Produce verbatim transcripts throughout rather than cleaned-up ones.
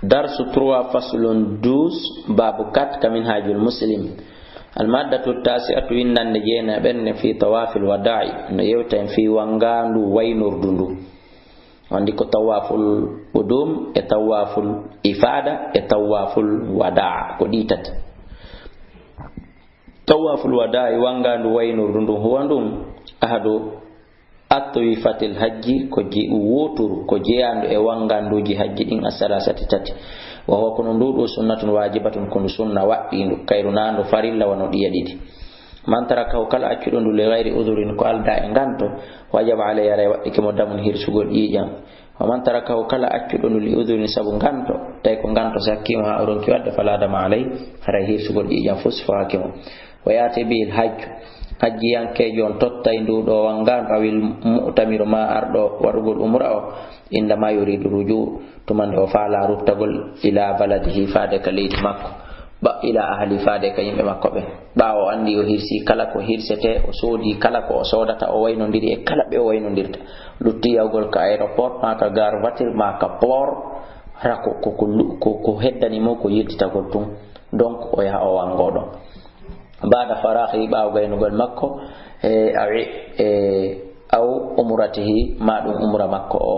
Darsu trois, faslun douze, baabu quatre, ka Minhajul Muslim. Almaddatu tasi'atu, windande jeenaɓerde, fi tawafil wada'i, no yewta en fi wangaandu waynordu ndu. Wandi ko tawaful qudum e tawaful ifada e tawaful wada', ko ɗi tati. Tawaful wada'i, wangaandu waynordu ndu, huwa ndun ahadu atwifatil hajji, ko je-, woturu, ko jeyandu e wangaanduji hajji ɗin, asalasati tati. Wa huwa, kono ndu ɗo, sunnatun wajibatun, kono sunna waɗɗindu, kayru na ndu farilla wano ɗiya ɗiɗi. Man tarakahu, kala accuɗo ndu, li ghayri udhurin, ko alda e nganto, wajaba alayhi, haray waɗɗike mo damun, hirsugol ƴiiƴam. Wa man tarakahu, kala accuɗo ndu, li udhurin, sabu nganto, tawi ko nganto sakki mo haa o ronki waɗde, fala dama alayhi, haray hirsugol ƴiiƴam fof sifaaki mo. Wa ya'ti bihil hajju, hajjiyankeejo on tottay ndu ɗo wangaandu, awil mu'tamiru, ma arɗo waɗugol umra o, indama yuridu ruju, tuma nde o faala ruttagol, ila baladihi, faade ka leydi makko, ba ila ahli, faade ka yimɓe makko ɓen. Ɓaawo o anndi o hirsi kala ko hirsetee, o soodi kala ko o soodata, o waynondiri e kala ɓe o waynondirta. Lutti yahugol ka aéroport, maa ka gare voiture, maa ka port, hara ko, ko, ko lu-, ko, ko heddani mo ko yiltitagol tun. Donc, o yaha o wangoo ɗon. Baada faraahi, ɓaawo gaynugol makko, e, aw, e, aw umratihi, ma ɗum umra makko o.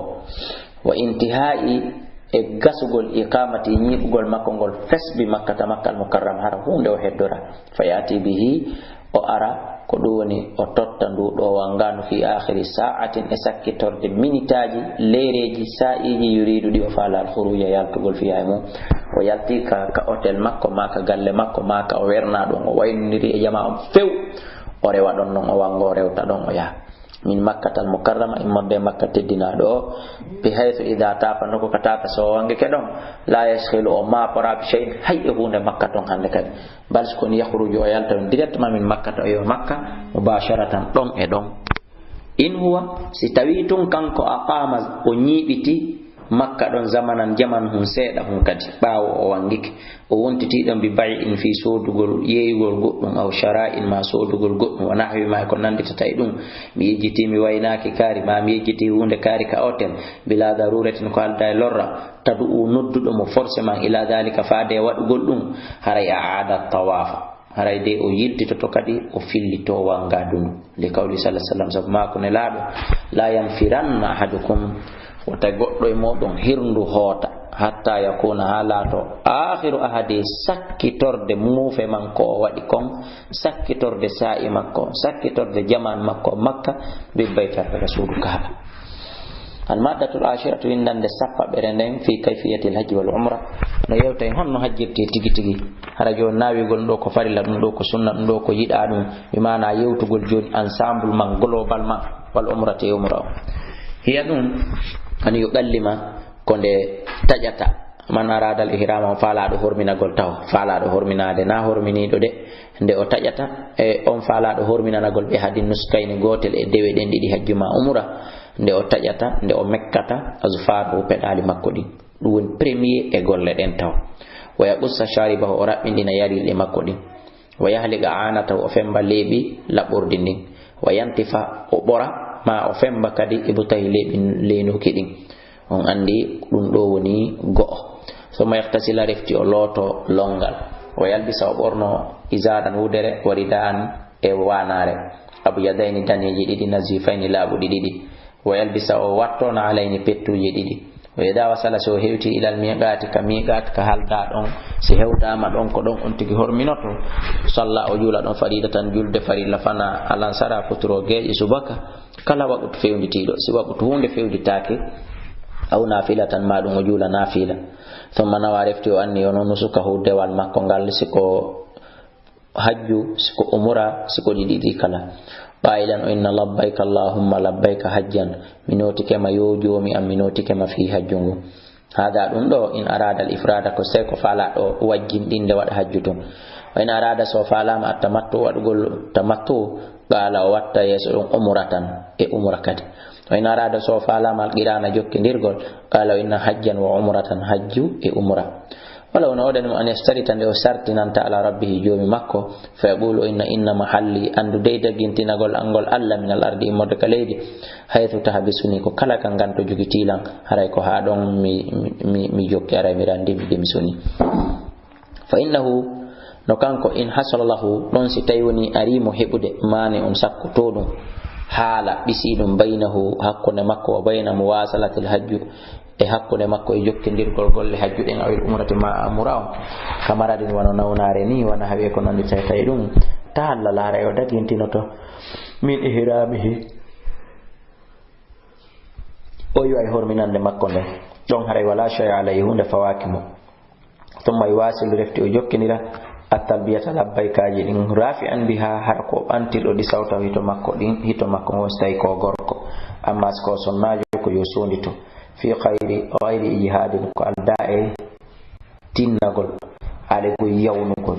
Wa intihai, e gasugol iqamati, ñiiɓugol makko ngol fes, bi Makkata, Makkal Mukarram, hara huunde o heddora. Fa yati bihi, o ara, ko ɗum woni o totta ndu ɗo wangaandu, fi akhiri sa'atin, e sakkitorde minitaaji, leereeji, sa'iiji, yuridu, ɗi o faala, al khuruja, yaltugol, fiha, e mum. O yalti ka, ka hôtel makko, ma ka galle makko, ma ka o wernaa ɗon, o waynondiri e jamaa on few, o rewa ɗon non, o wango, o rewta ɗon, o yaha. Min Makkatal Mukarrama, immorde Makka teddinaaɗo o, bi haythu idha tafa, nokku ka tata, so o wangike ɗon, la yashghalu, o maapora bi shay'in, hay e huunde Makka ton hannde kadi. Bal, si ko ni, yakhruju, o yalta on directement min Makkata, o yewa Makka, mubasharatan, ɗon e ɗon. In huwa, si tawi tun kanko aqama, o ñiiɓiti Makka ɗon zamanan, jaman hun seeɗa hun kadi, ɓaawo o wangike, o wontiti ɗon bi bay'in, fii soodugol, yeeyugol goɗɗum, aw shara'in, ma soodugol goɗɗum, wa nahwi ma, e ko nannditata e ɗum, mi yejjiti, mi waynaaki kaari, ma mi yejjiti huunde kaari ka hôtel, bila daruratin, ko aldaa e lorra, tad'u, nodduɗo mo forcément, ila dhalika, faade e waɗugol ɗum, haray a'ada tawafa. Haray de o yiltitoto kadi, o fillito wangaandu ndu. Li qawli sallallahu alaihi wasallam, sabu maaku Nelaaɗo, "La yanfiranna ahadukum," wota goɗɗo e mooɗon hirndu hoota, "hatta yakuna," haa laato, "akhiru ahadi," sakkitorde muufe man ko o waɗi kon, sakkitorde saa'i makko, sakkitorde jaman makko Makka, bil bayti, ka suudu Kaaba. Al maddatul ashiratu, windande sappaɓere nden, fi kayfiyatil hajji wal umra, no yewta en honno hajjirte tigi tigi. Hara jooni naawigol ɗo ko farilla, ɗum ɗo ko sunna, ɗum ɗo ko yiɗaa ɗum, bi maana yewtugol jooni ensemble man, global man, wal umrata e umra o. Hiya ɗum, an yuqallima, ko nde taƴata. Man aradal ihrama, on faalaaɗo horminagol taw, faalaaɗo horminaade, na horminiiɗo de, nde o taƴata, e on faalaaɗo horminanagol bi ahadi nuskayni, gootel e dewe ɗen ɗiɗi, hajju ma umra, nde o taƴata, nde o mekkata, azfaruhu, peɗaali makko ɗin. Ɗum woni premier e golle ɗen taw. Wa yaqussa sharibahu, o raɓɓinɗina yariiɗe makko ɗin. Wa yahliqa anatahu, o femba leeɓi laɓɓordi ndin. Wa yantifa, o ɓora, ma o femba kadi ibtahi, leeɓi leynuki ɗin. On anndi ɗum ɗo woni go'o. Summa yahtasila, refti o looto lonngal. Wa yalbisa, o ɓorno izaran, wudere, wa ridaan, e waanaare. Abyadayni, daneeji ɗiɗi, nazifayni, laaɓuɗi ɗiɗi. Wa yalbisa, o watto, naalayni, pettuuje ɗiɗi. Wa idaa wasala, so o hewti, ilal miiqaati, ka miiqaat, ka haldaa ɗon, si hewtaama ɗon, ko ɗon on tigi horminoto. Salla, o juula ɗon, fariidatan, julde farilla, fana alansara, futuro, geeƴe, subaka, kala waqutu fewnditiiɗo. Si waqutu huunde fewnditaake, aw naafilatan, ma ɗum o juula naafila. Summa nawa, refti o anniya, o no nusukahu, dewal makko ngal, si ko hajju, si ko umra, si ko ɗi ɗiɗi kala. Qaa'ilan, o inna, labbayka allahumma labbayka hajjan, mi nootike ma, yo Joomi am, mi nootike ma fii hajju ngu. Haadaa, ɗum ɗo, in araada al ifraada, ko sey ko faalaaɗo wajjinɗinde waɗa hajju tun. Wa in araada, so faalaama, at tamattu, waɗugol tamattu, qaala, o watta yeeso ɗum umratan, e umra kadi. Wa in araada, so faalaama, al qiraana, jokkindirgol, qaala, o inna, hajjan wa umratan, hajju e umra. Wala wona oɗen mo an yastarita nde o sartinanta ala rabbihi joomi makko, fa yaqulu inna, inna mahalli, andu dey dagintinagol angol Allah min al ardi immorde ka leydi, haythu tahbisuni ko kala ka nganto jogitilan, haray ko haa ɗon mi, mi, mi, mi jokki, haray mi randi mi demisoni. Fa innahu, no kanko, in hasala lahu, ɗon si tawi woni ari mo heɓude, mani on sakko to ɗum, haala ɓisi ɗum baynahu, hakkunde makko, wa bayna muwasalatil hajju, e hakkunde makko e jokkindirgol golle hajju ɗen, awil umrati ma amura on, ka maradin wano nawnaare ni, wano hawi ko nandi tawi tawi ɗum, tahallala haray o dagintinoto min ihramihi. O yi'ay horminande makko nden. Ɗon haray wala shay'a alayhi, huunde fawaaki mo. Thumma yuwasilu, refti o jokkinira, at-talbiyata, labbaykaaji ɗin, rafi'an biha, hara ko ɓantirɗo ɗi sawta hito makko ɗin, hito makko ngon, si tawi ko gorko. Amma si ko sonnaajo, ko yo suundito. Fi khayri, ghayri ijhadin, ko aldaa e tinnagol, ale ko yawnugol.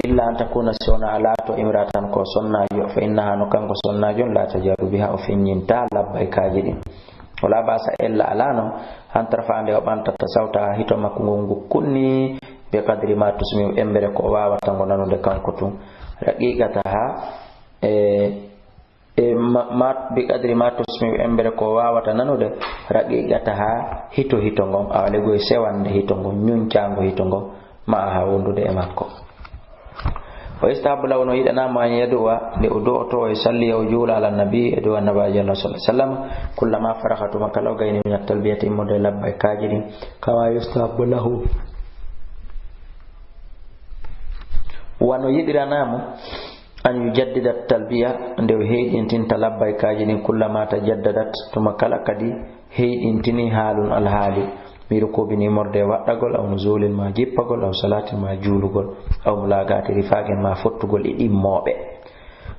Illa an takuna, si wona a laato imra'atan ko sonnaajo, fa innaha, no kanko sonnaajo on, la tajaru biha, o feññinta labbaykaaji ɗin. Wala ba'sa, ella alano, an tarfa'a, nde o ɓantata sawta hito makko ngon ngu kunni, bi qadri ma tusmi'u, embere ko o wawata ngo nanude kanko tun. Raqiqataha, e, e ma, ma, bi qadri ma tusmi'u, embere ko o wawata nanude, raqiqataha, hito hito ngon, awa legoy sewande hito ngon, ñuncango hito ngon, ma'aha, wondude e makko. Wa yustahabbu lahu, no yiɗanama, an yadu'a, nde o du'oto, wa yusalli, o juula, ala nabi, e dow annabaajo Allah sallallahu alaihi wasallam, kullama faraha, tuma kala o gayni, min at-talbiyati, immorde e labbaykaaji ɗin, kama yustahabbu lahu, wano yiɗiranamo, an yujaddida at-talbiya, nde o heyɗintinta labbaykaaji ɗin, kullama tajaddadat, tuma kala kadi heyɗintini haalun, alhaali, mi rukubini immorde e waɗɗagol, aw nuzulin ma jippagol, aw salatin ma juulugol, aw mulagati rifagen ma fottugol e ɗimmooɓe.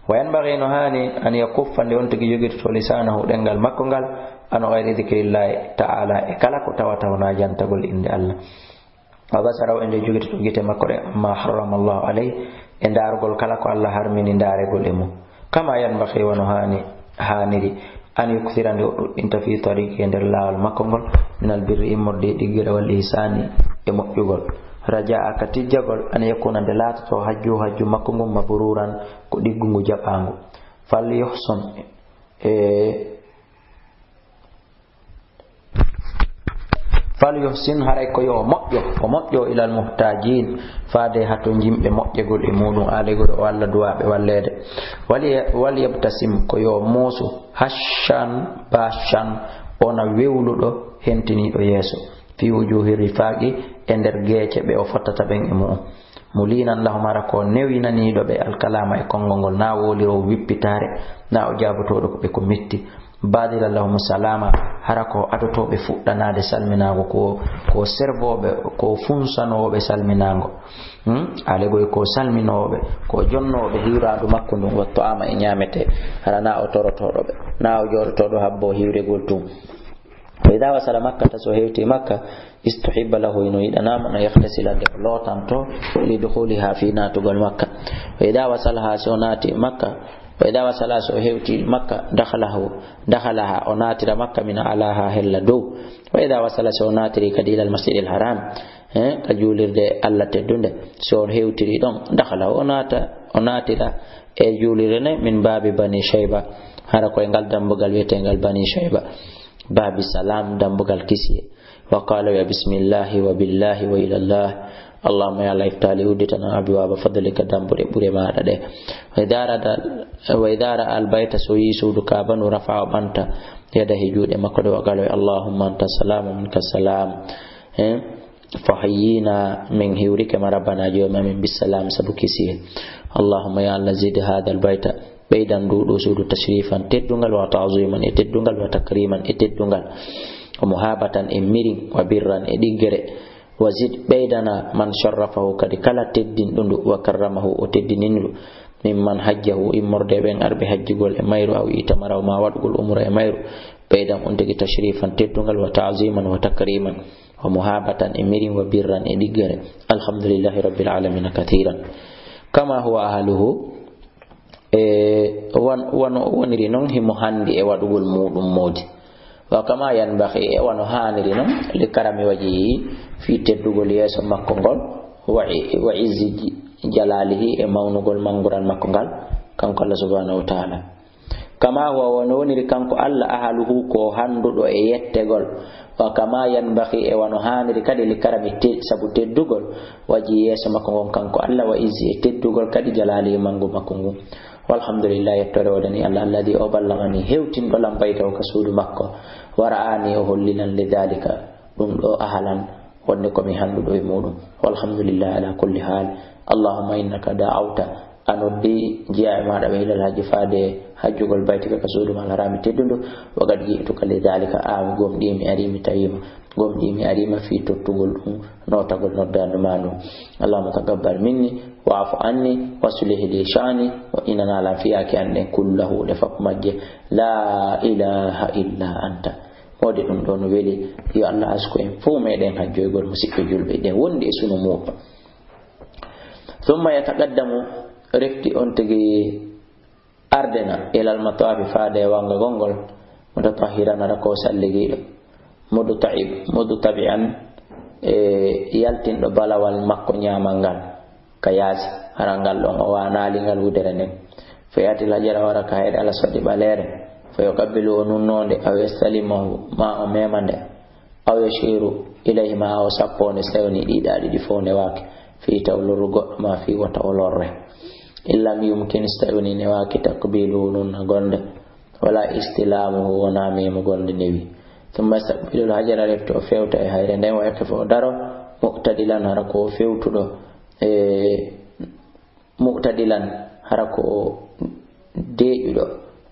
Wa yanbaghi, no haani, an yakuffa, nde on tigi jogitoto, lisanahu, ɗengal makko ngal, an ghayri dhikrillahi ta'ala, e kala ko tawata wona jantagol innde Allah. Wa basarahu, e nde jogitoto gite makko ɗe, amma harrama Allahu alayhi, e ndaarugol kala ko Allah harmini ndaaregol e mum. Kama yanbaghi, wano haani, haaniri, an yukthira, nde o ɗuɗɗinta, fi tariqi, e nder laawol makko ngol, minal birri, immorde e ɗiggere, wal ihsani, e moƴƴugol. Raja'a, ka tijjagol, an yakuna, nde laatoto, hajju, hajju makko ngun, mabruran, ko ɗiggungu jaɓaangu. Fal yuhsin, e Fal yuhsin, haray ko yo o moƴƴo, o moƴƴo, ilal muhtajin, faade hato jimɓe moƴƴegol e muɗum, alegol o Allah duwaaɓe walleede. Wal ya-, wal yabtasim, ko yo o muusu, hashan bashan, ona wewluɗo, hentiniiɗo yeeso, fi wujuhi rifaqi, e nder geece ɓe o fottata ɓen e mu'um. Mulinan lahum, hara ko newinaniiɗo ɓe, alkalama, e konngol ngol, na wowliroowo wippitaare, na o jaabotooɗo ɓe ko metti. Badilan lahum salama, hara ko adotooɓe fuɗɗanaade salminaango, ko, ko serbooɓe, ko funsanooɓe salminaango. Hmm? Alegol ko salminooɓe, ko jonnooɓe hiwraandu makko ndun, wa ta'ama, e ñaamete, hara na o torotooɗo ɓe, na o jooɗotooɗo habbo hiwregol tun. Wa idha wasala Makkata, so hewti Makka, istuhibba lahu, ino yiɗanama, no yahtasila, nde o lootanto, li dukhuliha, fi naatugol Makka. Wa idha wasalaha, so naati Makka, wa idha wasala, so hewti Makka, dakhalahu, dakhalaha, o naatira Makka, min alaha, hella dow. Wa idha wasala, so naatiri kadi ilal masjidil haram, eh, ka juulirde Allah teddunde, so on hewtiri ɗon, dakhalahu, o naata, o naatira e juulirde nde, min baabi Bani Shayba, hara koye ngal dambugal wiyetengal Bani Shayba. Baabi salam, dambugal kisiye. Wa qala, wiya, bismillahi wa billahi wa ilallah. Allahumma, ya Allah, iftah li, udditana, abwaaba fadlika, dambuɗe ɓure maɗa ɗe. Wa idha rada, wa idha ra'a al-bayta, so yi suudu Kaaba ndu, rafa'a, o ɓanta, yadayhi, juuɗe makko ɗe, wa qala, wiya, Allahumma anta salam wa minka salam. Eh? Fa hayyina, min hiwrike ma, rabbana, joomi amin, bissalam, sabu kisiye. Allahumma, ya Allah, zid hadha al-bayta, ɓeydan ndu ɗo suudu tashrifan, teddungal, wa ta'ziman, e teddungal, wa takriman, e teddungal, wa muhabatan, e mirin, wa birran, e ɗiggere, wa zid, ɓeydana, man sharrafahu, kadi kala teddinɗo ndu, wa karramahu, o teddini ndu, mimman hajjahu, immorde ɓen arɓe hajjugol e mayru, aw itamara, ma waɗugol umra e mayru, ɓeydan on tigi tashrifan, teddungal, wa ta'ziman, wa takriman, wa muhabatan, e mirin, wa birran, e ɗiggere. Alhamdulillahi rabbil alamina kathiran. Kama huwa ahluhu, e wan-, wano o woniri non, himo handi e waɗugol muɗum moodi. Wa kama yanbaghi, e wano haaniri non, li karami wajhihi, fii teddugol yeeso makko ngol, wa i-, wa izzi jalalihi, e mawnugol manngural makko ngal, kanko Allah subhanahu wa ta'ala. Kama huwa, wano woniri kanko Allah, ahaluhu, ko hannduɗo e yettegol. Wa kama yanbaghi, e wano haaniri kadi, li karami te-, sabu teddugol, wajhi, yeeso makko ngon kanko Allah, wa izzi, e teddugol kadi jalalihi, manngu makko ngun. Walhamdulillah, yettoore woodani Allah, alladhi, o ballagani, hewtinɗo lambayta o ka suudu makko, wa ra'ani, o hollinan, li dhalika, ɗum ɗo ahalan, wonde ko mi hannduɗo e muɗum. Walhamdulillah ala kulli hal. Allahumma innaka da'awta, a noddi jiyaaɓe maaɗa ɓe ilal hajji faade hajjugol baytika ka suudu ma al harami teddundu, wa qad ji'tuka li dhalika, a mi gomɗii mi arii mi tawiima, gomɗii mi ariima fii tottugol ɗum, nootagol noddaandu ma ndun. Allahumma taqabbal minni, wa'fu anni, wa aslih li sha'ni, wa inana lan fiyaaki an ɗen kullahu ɗe fap majje. La ilaha illa anta. Moodi ɗum ɗo no weli, yo Allah asku en fow meɗen hajjoygol musiɓɓe julɓe ɗen wondi e sunu muɗum. Thumma yataqaddamu, refti on tigi ardena ilal matwafi faade e wangagol ngol, mutatahhiran hara ko salligiiɗo, mudta'ib-, mudtabi'an e yaltinɗo balawal makko ñaamal ngal ka yaasi, hara ngal ɗon o waanaali ngal wudere nden. Fa ya'til hajara, o ara ka hayre al aswadi ɓaleere, fa yuqabbilu o nunnoonde, aw yastalimahu ma o meema nde, aw yashiru ilayhi ma o sappo nde, so tawi woni ɗiɗa ɗiɗi fow nde waake, fii taw lorru goɗɗo ma fii wota o lorre. In lam yumkin, so tawi woni newaaki taqbiluhu nunna gonde, wala istilamuhu wona memugol nde newi. Thumma yastaqbilul hajara, refti o fewta e hayre nden, wa yaqifu o daro, mu'tadilan hara ko o fewtuɗo, e mu'tadilan hara ko o deeƴuɗo,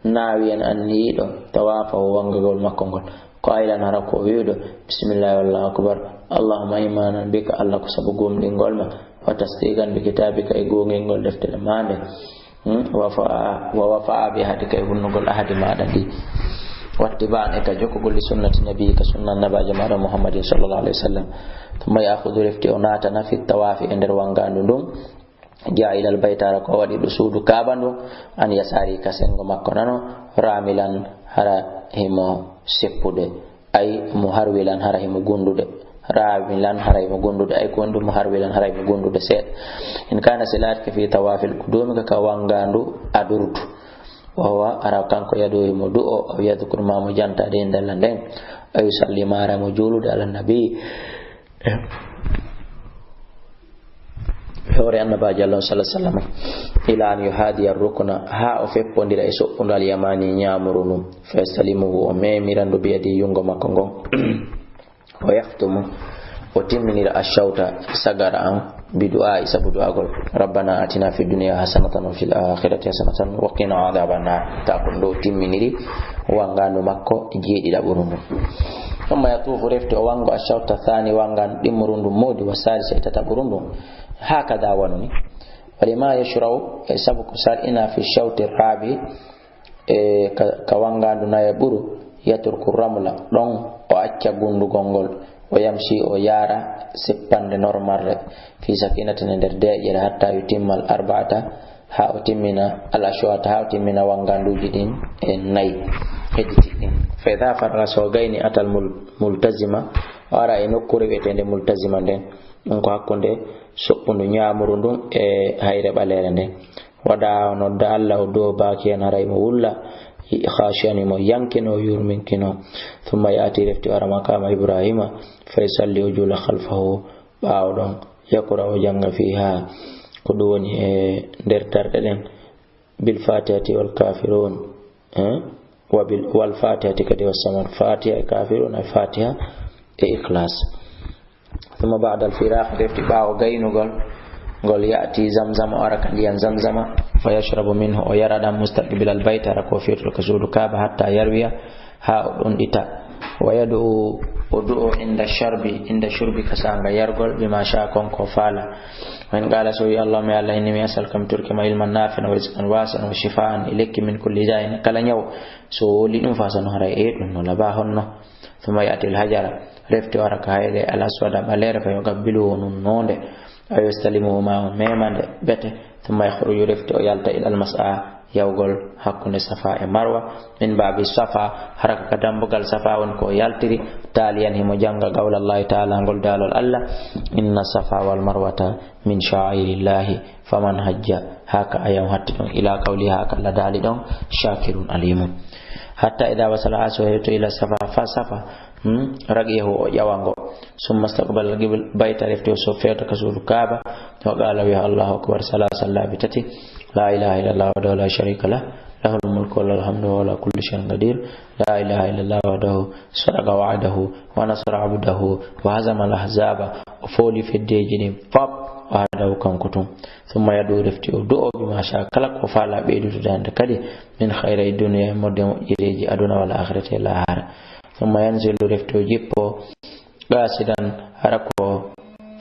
nawiyan anniyiɗo, tawafahu wangagol makko ngol. Qailan hara ko o wi'uɗo, bismillahi wallahu akbar, Allahumma imanan bika, Allah ko sabu gomɗingol ma, wa tasdiqan bi kitabika, e gongingol deftere ma nde. Hmm? Wa fa-, wa wafa'a bi ahdika, e hunnugol ahadi maɗa ndi. Wattiba'an e ka jokkugol li sunnati nabi, ka sunna nabajo maɗa Muhammadin sallallahu alaihi wasallam. Thumma ya'khudhu, refti o naatana fi tawafi e nder wangandu ndun. Ja'a ilal baytara ko waɗi ɗo suudu Kaaba ndu, an yasari ka sengo makko nano, ramilan hara himo seppude, ay mo harwilan hara himo gundude, ramilan hara himo gundude, ay ko wondu mo harwilan hara himo gundude seeɗa. In kana silatka fi tawafil qudumi ka, ka wangandu adurdu. Wa huwa ara kanko yadu himo du'o, aw yadhkur ma mo jantade indalla nden, aw yusalli mara mo juulude ala nabi. Hoore annabaajo Allah sallallahu alaihi wasallam, ila an yuhadiya rukna, haa o feppondira e soɓɓundu al yamani ñaamuru ndun, fa yastalimuhu, o meemirandu biyadi yungo makko ngon. O yahtumu, o timminira ashawta sagara an, bi du'a, sabu du'agol, rabbana atina fid dunya hasanatan wa fil akhirati hasanatan wa qina adhaban nar. Ta ko ndo timminiri wangandu makko jeeɗiɗaɓuru ndu. Thumma yatufu, refti o wango ashawta thani, wangandu ɗimmuru ndu moodi, wa salisa e tataɓuru ndu. Hakada wano ni. Wa lima yushra'u, e sabu ko sar'ina fi shawti rabi, e ka, ka wangandu nayaɓuru, yatruku ramla, ɗon o acca gundugol ngol, o yamshi, o yaara sippande normalre, fi sakinatin, e nder deeƴere, hatta yutimmal arba'ata, haa o timmina al ashwata, haa o timmina wanganduuji ɗin e nayi hedditi ɗin. Fa idha faragha, so gayni, atal mul-, multazima, o ara e nokkuure wi'eteende multazima nden, ɗum ko hakkunde soɓɓundu ñaamuru ndun e hayre ɓaleere nden. Wada, o nodda Allah, o du'o, bakiyan, haray mo wulla, khashi'an, mo yankino, yurminkino. Thumma ya'ti, refti o ara maqama Ibrahima, fa yusalli, o juula, khalfahu, ɓaawo ɗon, yaqra'u, o janga, fiha, ko ɗum woni e nder darɗe ɗen, bil fatihati wal kafirun, eh? Wa bil, wal fatihati kadi was samad, fatiha e kafirun, e fatiha e ikhlas. Thumma ba'da al firaq, refti ɓaawo gaynugol ngol, ya'ti zamzam, o ara ka ndiyan zamzama, fa yashrabu minhu, o yara ɗan, mustaqbil al bayt, hara ko firtuɗo ka suudu Kaaba, hatta yarwiya, haa o ɗunɗita. Wa yad'u, o du'o, inda sharbi, inda shurbi, ka saanga yargol, bima sha, kon ko faala. Wa in qala, so wi, Allahumma, ya Allah, inni, mi as'aluka, mi torike ma, ilman nafi'an wa rizqan wasi'an wa shifaan, e lekki min kulli da'in, kala ñaw. So woli ɗum, fa sanu, haray e ɗum no laba honno. Thumma ya'ti al hajara, refti o ara ka hayre al aswada ɓaleere, fa yuqabbiluhu, nunnonde, aw yastalimuhu, ma o memande bete. Thumma yakhruju, refti o yalta, ila al mas'a, yawgol hakkunde Safa e Marwa. Min baabi Safa, haraka ka dambugal Safa woni ko yaltiri. Taaliyan himo jannga qawla Allahi taala, ngol daalol Allah: "Inna Safa wal Marwata min sha'airillahi, faman hajja," haka ayan hatti ɗon, ila qawli, haka Allah daali ɗon: "Shakirun alimun." Hatta ida wasala, ha so hewto ila Safa, fa Safa, hmm, raqiyahu, o ƴawa ngo. Summa istaqbala al-qibla, bayta refti o so fewta ka suudu Kaaba. Wa qala, wiya Allahu akbar, salasa, laabi tati. La ilaha illallah wahdahu la sharika lah, lahul mulku wa lahul hamdu wa huwa ala kulli shay'in qadir. La ilaha illallah wahdahu, sadaqa wa'dahu wa nasara abdahu wa hazama al-ahzaba. O fooli feddeeji ɗin fop wahdahu, kanko tun. Summa yad'u, refti o du'o, bima sha, kala ko faala ɓeydude hande kadi, min khayri dunya, e modde moƴƴereeji aduna, wal akhirati, e lahara. Summa yanzilu, refti o jippo, qasidan, hara ko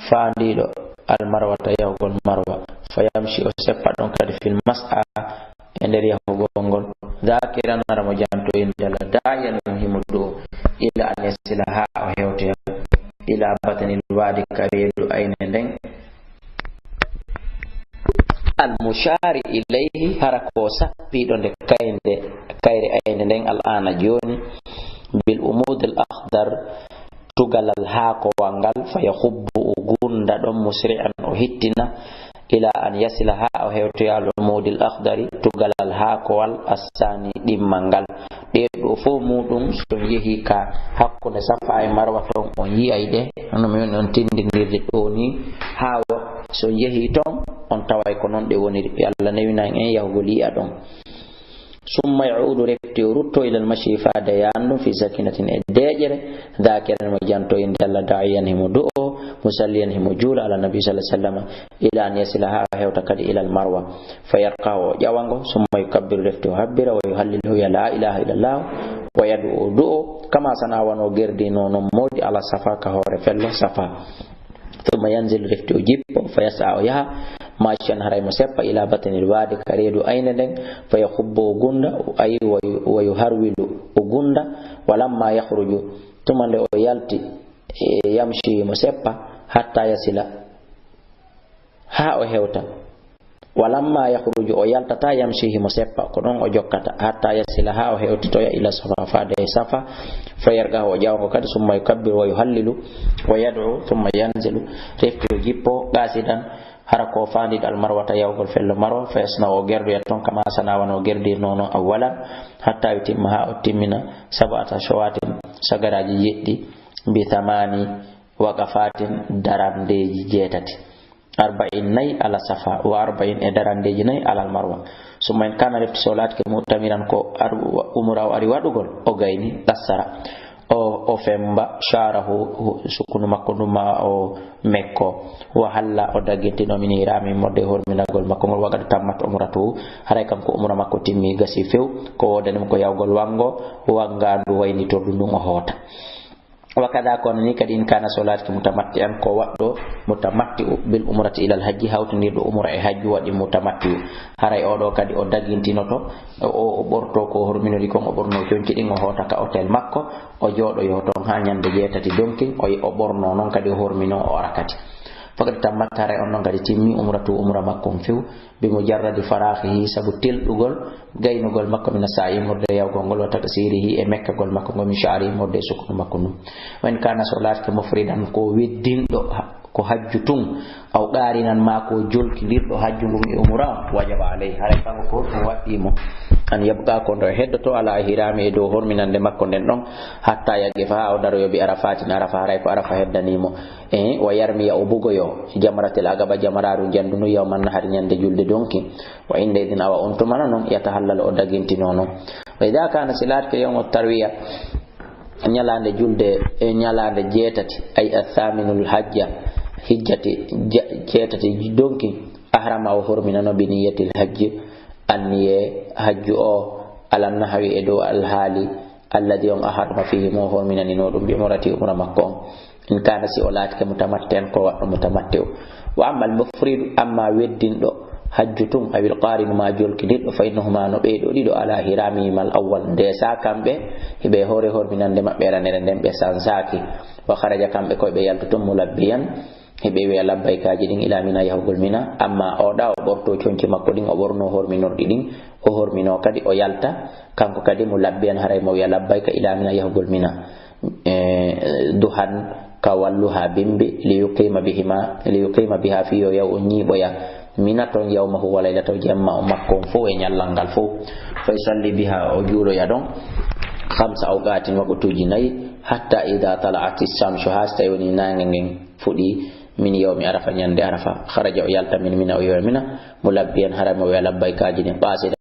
faandiiɗo, al marwata, yahugol Marwa. Fa yamshi, o seppa ɗon kadi, fil mas'a, e nder yahugol ngol, dhakiran, hara mo janto innde Allah, da'iyan, himo du'o, ila an yasila, ha o hewtoya, ila batnil wadi, ka reedu ayne nden. Al mushari ilayhi, hara ko sappiɗo nde kaynde, kayre ayne nden, al ana, joni, bil umud al akhdar, tugalal haakowal ngal, fa yahubbu, o gunda ɗon, musri'an, o hittina, ila an yasila, ha o hewtoya, al umud al akhdari, tugalal haakowal, assani, ɗimmal ngal. Ɗee ɗoo fof muuɗum, so on yehii ka hakkunde Safa e Marwa toon, on yi'ay ɗe, hono mi woni on tinndindirde ɗoo nii, haa wo-, so on yehii toon, on taway ko noon ɗe woniri. Yo Allah newinane en yahugol yi'a ɗoon. Summa ya'uudu, refti o rutto, ilal mashyi, faade yaandu, fi sakinatin, e deeƴere, dhaakiran, mo janto innde Allah, daa'iyan, himo du'o, musalliyan, himo juula, ala nabi, sallallahu alaihi wasallam, ila an yasila, haa o hewta kadi ilal Marwa. Fa yarka'u, o ƴawa ngo, summa yukabbiru, refti o habbira, wa yuhallilu, o wiya la ilaha illallah, wa yad'u, o du'o, kama sana, wano gerdino non moodi, ala Safa, ka hoore fello Safa. Summa yanzilu, refti o jippo, fa yas'a, o yaha, mashan, haray mo seppa, ila batnil wadi, ka reedu ayne nden, fa yahubbu, o gunda, ay, wa yu-, wa yuharwilu, o gunda, walamma yakhruju, tuma nde o yalti, e, yamshi, mo seppa, hatta yasila, haa o hewta. Walamma yakhruju, o yaltata, yamshi, himo seppa, ko ɗon o jokkata, hatta yasila, haa o hewtitoya, ila Safa, faade e Safa, fa yarka'u, o ƴawa ngo kadi, summa yukabbiru, wa yuhallilu, wa yad'u, summa yanzilu, refti o jippo, qasidan, hara ko faandiiɗo al Marwata, yahugol fello Marwa, fa yasna'u, o gerdoya toon, kama sana, wano gerdirno non awwalan, hatta yutimma, haa o timmina, sab'ata shawatin, sagaraaji jeɗɗi, bi thamani waqafatin, darandeeji jeetati. Arba'in, nayi, ala Safa, wa arba'in, e darandeeji nayi alal Marwa. Summa in kana, refti so laatike, mu'tamiran, ko ar-, umra o ari waɗugol, o gayni, qassara. O, o femba, sha'rahu, sukkundu makko ndu ma o mekko. Wa halla, o daggintino, min ihrami, modde horminagol makko ngol, wa qad tammat umratuhu, haray kanko umra makko timmi, gasi few, ko woodani mo ko yahugol wanngo, wanngaandu waynitordu ndun o hoota. Wa kada, kono ni kadi, in kana, so laatike, mutamatti'an, ko waɗɗo mutamatti'u, bil umrati ilal hajji, hawtindirɗo umra e hajju, waɗi mutamatti'u. Haray o ɗo kadi o dagintinoto, o, o ɓorto ko horminori kon, o ɓorno conci ɗin, o hoota ka hotel makko, o jooɗoyo toon haa ñande jeetati donkin, o, o ɓorno non kadi, o hormino, o ara kadi. Faqad tammat, haray on non kadi timmi, umratu, umra makko on few, bi mujarradi faraghihi, sabu telɗugol, gaynugol makko, mina sa'i, immorde yahugol ngol, wa taqsirihi, e mekkagol makko ngol, min sha'rihi, immorde e sukkundu makko ndun. Wa in kana, so laatike, mufridan, ko weddinɗo ha-, ko hajju tun, aw qarinan, ma ko jolkindirɗo hajju ngun e umra, wajaba alayhi, haray kanko ko ɗum waɗɗii mo, an yabqa, ko nde o heddoto, ala ihrami, e dow horminande makko nden ɗon, hatta yaqifa, haa o daroyo, bi Arafatin, Arafa, haray ko Arafa heddanii mo. E, wa yarmiya, o bugoyo, jamratil aqaba, jamaraaru njanndu ndu, yawman nahari, ñande julde donki. Wa inda idin, awa on tuma non, yatahallal, o dagintino non. Wa idha kana, si laatike, yawmu tarwiya, ñalaande julde, e ñalaande jeetati, ay athaminul hajja, hijjati, ja-, jeetati donki, ahrama, o horminano, bi niyyatil hajji, anniye hajju o, ala nahwi, e dow alhaali, alladhi, on, ahrama fihi, mo horminanino ɗum, bi umrati, umra makko on. In kana, si o laatike, mutamatti'an, ko waɗɗo mutamatti'u. Wa ammal mufridu, amma weddinɗo hajju tun, awil qarinu, ma jolkindirɗo, fa innahuma, no ɓee ɗoo ɗiɗo, ala ihramihima al awwal, ndeesa kamɓe, hiɓe hoore horminande maɓɓe ranere nden, ɓe sansaaki. Wa kharaja, kamɓe koye ɓe yaltu tun, mulabbiyan, Hiɓe wiya labbaykaaji ɗin ila Mina, yahugol Mina. Amma o ɗa o ɓorto conci makko ɗin, o ɓorno horminorɗi ɗin, o hormino kadi o yalta. Kanko kadi mulabbiyan, haray mo wiya labbayka ila Mina, yahugol Mina. E, duhan ka walluha bimbi, li yuqima bihima, li yuqima biha, fi yo yaw o ñiiɓoya Mina ton yawmahu wa laylatahu, jemma o makko on fow e ñallal ngal fow. Fa yusalli biha, o juuloya ɗon, khamsa awqatin, waqtuuji nayi, hatta idha tala'ati shamsu, haa so tawi woni naange ngen fuɗi, min yawmi Arafa, ñande Arafa, kharaja, o yalta, min Mina, o yowa Mina, mulabbiyan, haray mo wiya labbaykaaji ɗin, qasida